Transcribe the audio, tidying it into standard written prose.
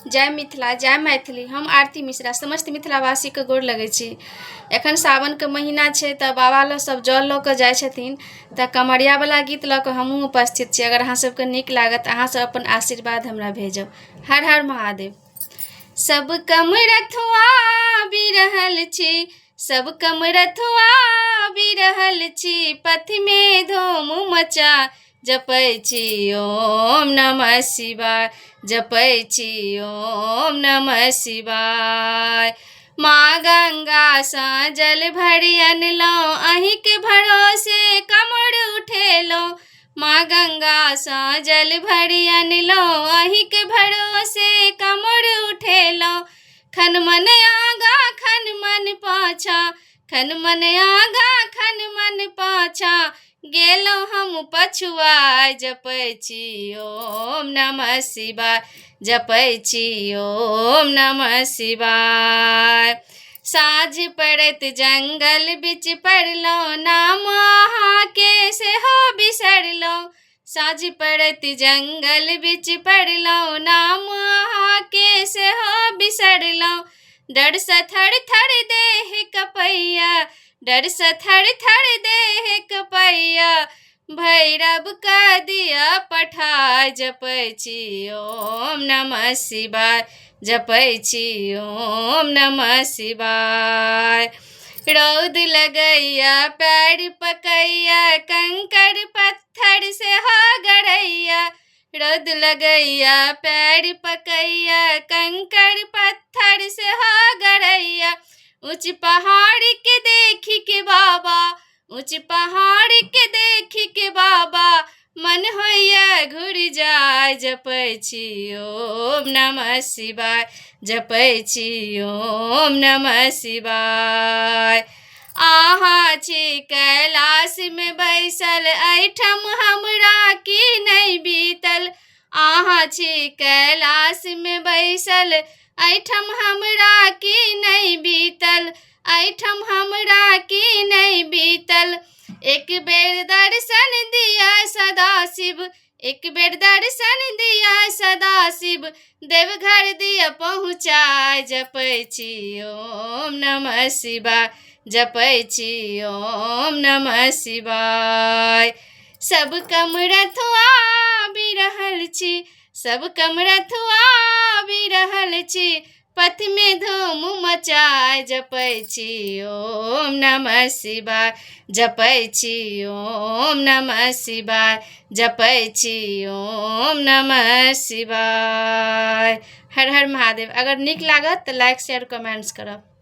जय मिथिला जय मैथिली। हम आरती मिश्रा समस्त मिथिलावासीके गोर लगै छी। एखन सावनके महीना छै तऽ बाबा लग सभ जल लऽ कऽ जाइ छथिन तऽ कमरियावला गीत लऽ कऽ हमहूँ उपस्थित छी। अगर अहाँ सभके नीक लागत अहाँ सभ अपन आशीर्वाद हमरा भेजब। हर हर महादेव। सब कमरथुआ आबि रहल छी, सब कमरथुआ आबि रहल छी, पथमे धूम मचा जपै छी ओम नमः शिवाय, जपै छी ओम नमः शिवाय। माँ गंगासँ जल भरि अनलहुँ, अहीँके भरोसे कमर उठेलहुँ। माँ गंगासँ जल भरि अनलहुँ, अहीँके भरोसे कमर उठेलहुँ। खन मन आगाँ खन मन पाछाँ, खन मन आगाँ खन मन पाछाँ, गेलहुँ हम पछुआय। जपै छी ओम नमः शिवाय, जपै छी ओम नमः शिवाय। साँझ पड़ैत जंगल बिच पड़लहुँ, नाम अहाँके सेहो बिसरलहुँ। साँझ पड़ैत जंगल बिच पड़लहुँ, नाम अहाँके सेहो बिसरलहुँ। डरसँ थर थर देह कपैया, डरसँ थर थर देह कपैया, भैरव कऽ दिअ पठाय। जपै छी ओम नमः शिवाय, जपै छी ओम नमः शिवाय। रौद लगैया पैर पकैया, कंकड़ पत्थर सेहो गड़ैया। रौद लगैया पैर पकैया, कंकड़ पत्थर सेहो गड़ैया। ऊँच पहाड़के देखिके बाबा, ऊँच पहाड़के देखिके बाबा, मन होइया घुरि जाय। जपै छी ओम नमः शिवाय, जपै छी ओम नमः शिवाय। अहाँ छी कैलाशमे बैसल, एहिठाम हमरा की नहि बीतल। अहाँ छी कैलाशमे बैसल, एहिठाम हमरा की नहि बीतल। एहिठाम हमरा की नहि बीतल। एक बेर दर्शन दिअ सदाशिव, एक बेर दर्शन दिअ सदाशिव, देवघर दिअ पहुँचाय। जपै छी ओम नमः शिवाय, जपै छी ओम नमः शिवाय। सब कमरथुआ आबि रहल छी, सब कमरथुआ आबि रहल छी, पथमे धूम मचाय। जपै छी ओम नमः शिवाय, जपै छी ओम नमः शिवाय, जपै छी ओम नमः शिवाय। हर हर महादेव। अगर नीक लागत तऽ लाइक शेयर कमेंट्स करब।